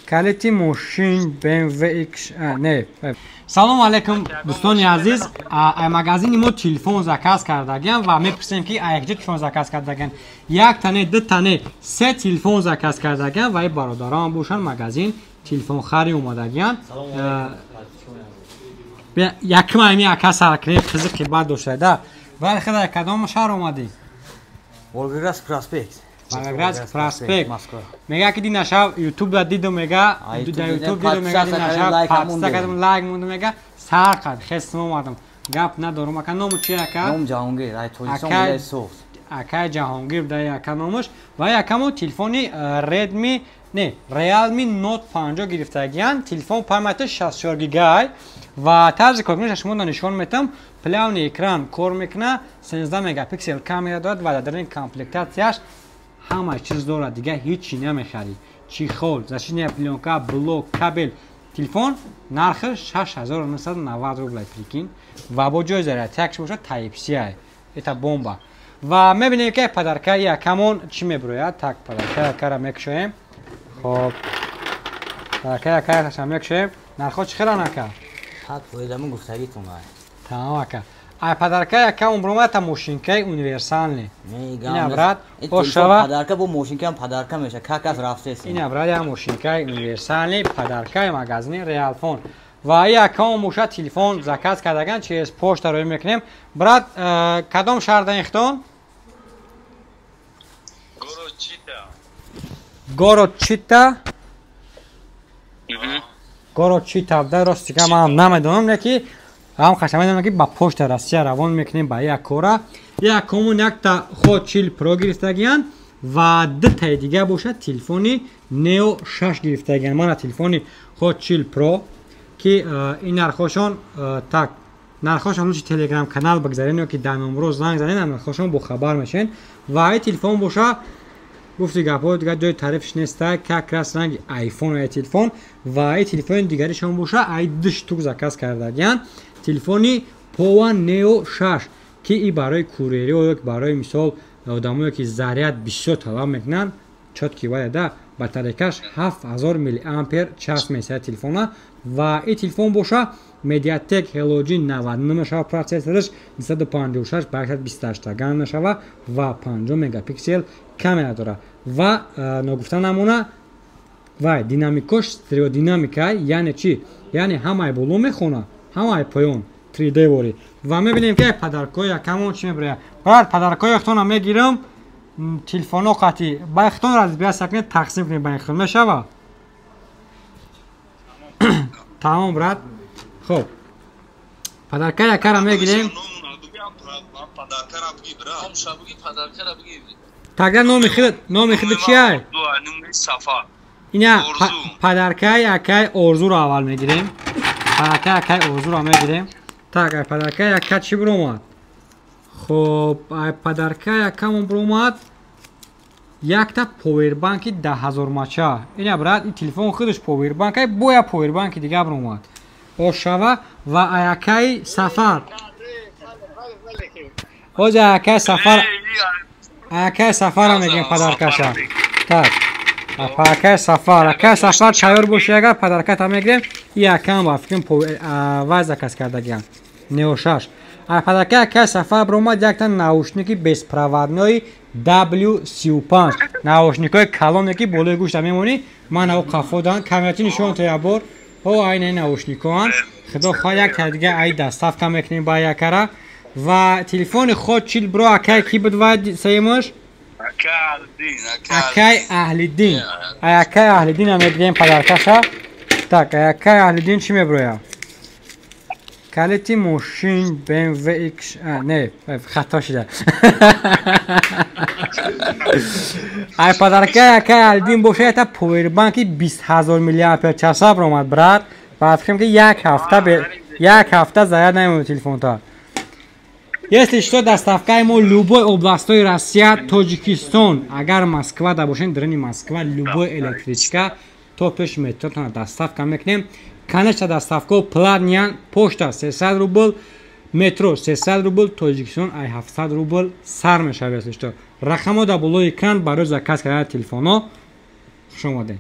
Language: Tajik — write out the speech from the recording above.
Калити мошин BMW X не. Салом алейкум, дӯстони азиз. Ай магазини мо телефон заказ кардагиам ва мепурсем, ки якҷо телефон заказ кардагиан. Як тане, ду тане, се телефон заказ кардагиан ва бародарон бошанд, магазин телефонхари омадагиан. Якум ами ака сар кунем, қизиқи бад доштада. Вале худа, кадом шаҳр омадӣ? Волгоградск проспект. Волгоградск проспект. Мега ки дина шаб Ютуб да дидум, мега дар Ютуб дидум, мега дина шаб подписка кардам, лайк мондум, мега сар кард, хестм омадам. Гап надорум, ака, ному чи, ака? Ном Ҷаҳонгир, ай Тоҷикистон, вилояти Суғд. Акай Ҷаҳонгир дай ака номаш. Ва якамо телефони Redmi, не, Realme Note 50 гирифтагиян. Телефон памяти 64 гигай ва тарзи коркунишаш шумо нишон метам. Плавный экран кор мекуна, 13 мегапиксел камера дорад ва дар даруни комплектатсияш ҳама чиз дорад, дига ҳеҷ намехарӣ: чехол, защитная плёнка, блок, кабел. Телефон нархи 6990 рубля, прикинь, ва бо ҷои зарядтякш бошад Type-C. Это бомба. Ва мебинем, ки подаркаи якамон чӣ мебирояд. Так, подаркаи якара мекушоем. Хоб, подаркаи якараша мекушоем. Нархҳо чӣ хелан, ака? Тамом, ака. Ай подаркаи якамон биромад та мошинкаи универсальный. Ина, брат, ошава. Подарка бо мошинкаам подарка меша, как раз рафтест. Ина, брат, я мошинкаи универсальный, подаркаи магазини Реалфон. Ва якамон боша телефон заказ кардаган, через почта роӣ мекунем. Брат, кадом шаҳр даихтон? Город Чита. Город Чита. Город Чита да, рости ман намедонам, не ки ҳам хаша медонам, ки ба почта Россия равон мекунем. Ба як кора як комун якта Hot 40 Pro гирифтагиян ва дутаи дига бошад телефони Neo 6 гирифтагиян. Мана телефони Hot 40 Pro, ки ин нархошон, так, нархошон лучи Телеграм канал бигзарен ё ки дар номро занг занен, нархошон бохабар мешавен. Ва ин телефон боша, гуфти гапҳо, дигар ҷои тарифш неста, как раз ранги айфон ай телефон. Ва ин телефони дигаришон боша, ай ду штук заказ кардагиян, телефони Pova Neo 6, ки и барои курьерӣ ё барои мисол одамое, ки заряд бисёр талаб мекунанд, чёткий вая да. Батарейкаш 7000 миллиампер час месояд телефона. Ва ин телефон боша Mediatek Helio G99 мешава, процессораш 256 ба 128 ган мешава ва 50 мегапиксел камера дора. Ва ногуфта намона, вай динамикош стереодинамика. Яъне чӣ? Яъне ҳамаи боло мехона, ҳамаи поён, 3D ворӣ. Ва мебинем, ки подаркои якамон чӣ мебирояд. Брат, подаркои хтона мегирам, телефоно қати ба хтон разбиаса кунед, тақсим кунед ба хтон мешава. Тамом, брат. Хоб, подаркаи якара мегирем. Тогда номи худ чиай? Ина подаркаи акай Орзуро аввал мегирем. Подаркаи акай Орзуро мегирем. Так, ай подаркаи ака чӣ биромад? Хоб, ай подаркаи акамон биромад якта повербанки 10 000 мача. Ина, брат, ин телефон худаш повербанк, ай боя повербанки дига биромад ошава. Ва аякаи Сафар, ҳозир аякаи Сафар, аякаи Сафара мегирем подаркаша. Так, акаи Сафар, акаи Сафар, тайёр боши, агар подарката мегирем. И акам ба фикрам вай заказ кардагиам, Neo 6. А подаркаи акаи Сафар биромад якта наушники беспроводной W35, наушникҳои калоне, ки болои гӯшта мемонӣ. Ман ав қафодан камерати нишон то бор. О, айна наушникоан. Худо хоҳад, як та дига ай доставка мекунем ба якара. Ва телефони Hot 40 Pro акай ки буд? Вай сеюмаш акай Аҳлиддин. Акай Аҳлиддин мегирем подаркаша. Так, акай Аҳлиддин чӣ мебирояд? Калити мошин BMW X, не, хато шуда. Ай подаркаи акай Аҳлиддин боша ята повербанки 20 000 миллиампер часа баромад, брат. Ба фикрам, ки як ҳафта заряд намемонад телефонта. Если что, доставкаи мо любой областҳои Россия, Тоҷикистон. Агар Москва да бошем, даруни Москва любой электричка то пеш метротона доставка мекунем. Конечно, доставка платный: почта 300 рубл, метро 300 рубл, Тоҷикистон ай 700 рубл сар мешавад. Если что, рақамҳо дар болои экран барои заказ кардани телефонҳо. Хуш омадед.